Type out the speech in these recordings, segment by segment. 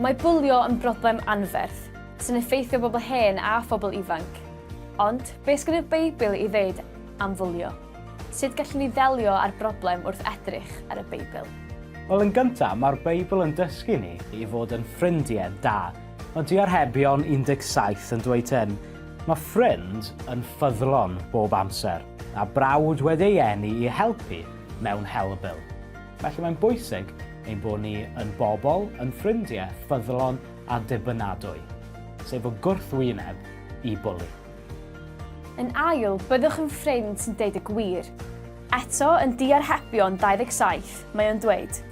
Mae bwlio yn broblem anferth, sy'n effeithio bobl hen a phobl ifanc. Ond, beth sgen y Beibl i ddeud am fwlio? Sut gallwn ni ddelio â'r broblem wrth edrych ar y Beibl? Wel, yn gyntaf, mae'r Beibl yn dysgu ni i fod yn ffrindiau da. Mae Diarhebion 17 yn dweud hyn, Mae ffrind yn ffyddlon bob amser, a brawd wedi ei eni i helpu mewn helbul. Felly mae'n bwysig ein bod ni yn bobl, yn ffrindiau ffyddlon a dibynadwy, sef y gwrthwyneb i bwli. Yn ail, byddwch yn ffrind sy'n deud y gwir. Eto, yn Diarhebion 27, mae o'n dweud,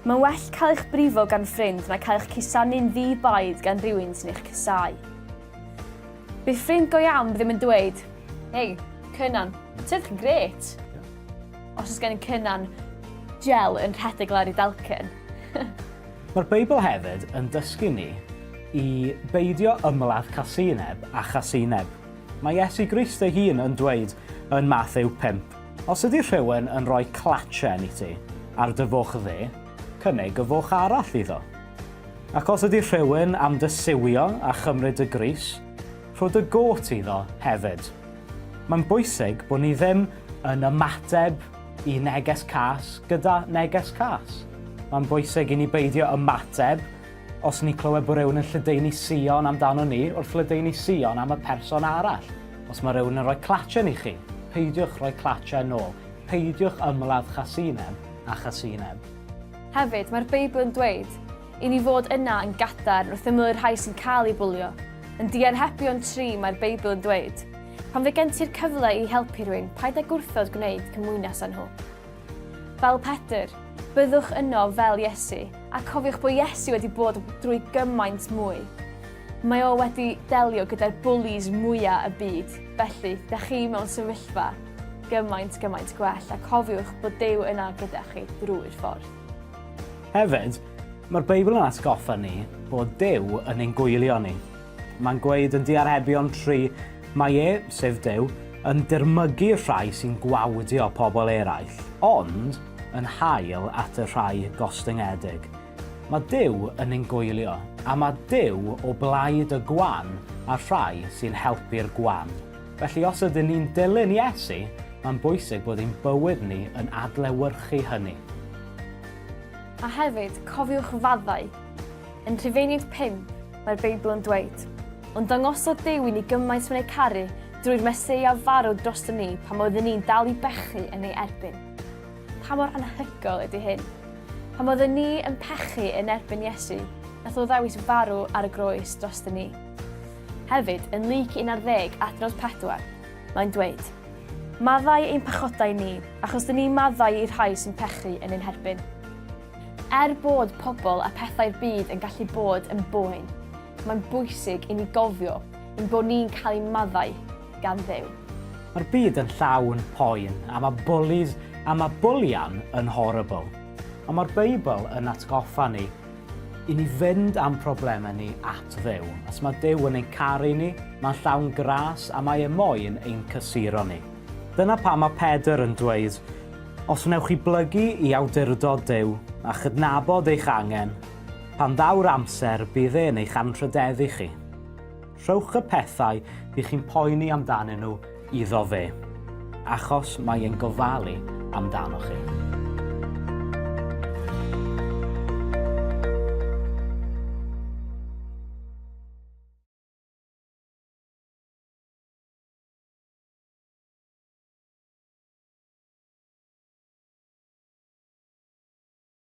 Mae'n well cael eich brifo gan ffrind na cael eich cusanu'n ddi-baid gan rywun sy'n eich casáu. Bydd ffrind go iawn ddim yn dweud, Hei, Cynan, ti'n edrych yn grêt. Os oes gen Cynan gel yn rhedeg lawr i dalcen. Mae'r Beibl hefyd yn dysgu ni i beidio ymladd casineb a chasineb. Mae Iesu Grist ei hun yn dweud yn Mathew 5, Os ydy rhywun yn rhoi clatchen i ti ar dy foch dde, cynnig y foch arall iddo. Ac os ydy rhywun am dy siwio a chymryd dy grys, rho dy gôt iddo hefyd. Mae'n bwysig bod ni ddim yn ymateb i neges cas gyda neges cas. Mae'n bwysig i ni beidio ymateb os ni'n clywed bod rhywun yn lledaenu sïon amdano ni wrth ledaenu sïon am y person arall. Os mae rhywun yn rhoi clatchen i chi, peidiwch rhoi clatchen nôl. Peidiwch ymladd chasineb a chasineb. Hefyd, mae'r Beibl yn dweud i ni fod yna yn gadarn wrth ymyl y rhai sy'n cael eu bwlio. Yn Diarhebion 3 mae'r Beibl yn dweud, Pan fydd gen ti'r cyfle i helpu rhywun, paid â gwrthod gwneud cymwynas â nhw. Fel Pedr, byddwch yno fel Iesu, a cofiwch bod Iesu wedi bod drwy gymaint mwy. Mae o wedi delio gyda'r bwlis mwyaf y byd, felly da chi mewn sefyllfa gymaint, gymaint gwell, a cofiwch bod Duw yna gyda chi drwy'r ffordd. Hefyd, mae'r Beibl yn atgoffa ni bod Duw yn ein gwylio ni. Mae'n gweud yn Diarhebion 3, mae e, sef Duw, yn dirmygu'r rhai sy'n gwawdio pobl eraill, ond yn hael at y rhai gostyngedig. Mae Duw yn ein gwylio, a mae Duw o blaid y gwan a'r rhai sy'n helpu'r gwan. Felly os ydyn ni'n dilyn Iesu, mae'n bwysig bod ein bywyd ni yn adlewyrchu hynny. A hefyd, cofiwch faddau. Yn Rhufeiniaid 5, mae'r Beibl yn dweud, Ond dangosodd Duw i ni gymaint mae'n ei caru drwy'r Meseia farw droston ni pan oeddwn ni'n dal i bechu yn ei erbyn. Pa mor anhygoel ydy hyn? Pan oeddwn ni yn pechu yn erbyn Iesu, nath o ddewis farw ar y groes droston ni. Hefyd, yn Luc 11, adnod 4, mae'n dweud, Maddau ein pechodau ni, achos dyn ni'n maddau i'r rhai sy'n pechu yn ein herbyn. Er bod pobl a pethau'r byd yn gallu bod yn boen, mae'n bwysig i ni gofio ein bod ni'n cael ein maddau gan Dduw. Mae'r byd yn llawn poen, a mae bwlis a mae bwlian yn horrible. Ond mae'r Beibl yn atgoffa ni i ni fynd â'n problemau ni at Dduw. Os mae Duw yn ein caru ni, mae'n llawn gras a mae e moyn ein cysuro ni. Dyna pam mae Pedr yn dweud, os wnewch chi blygu i awdurdod Duw a chydnabod eich angen, pan ddaw'r amser bydd e'n eich anrhydeddu chi. Rhowch y pethau dych chi'n poeni amdanyn nhw iddo fe, achos mae e'n gofalu amdanoch chi.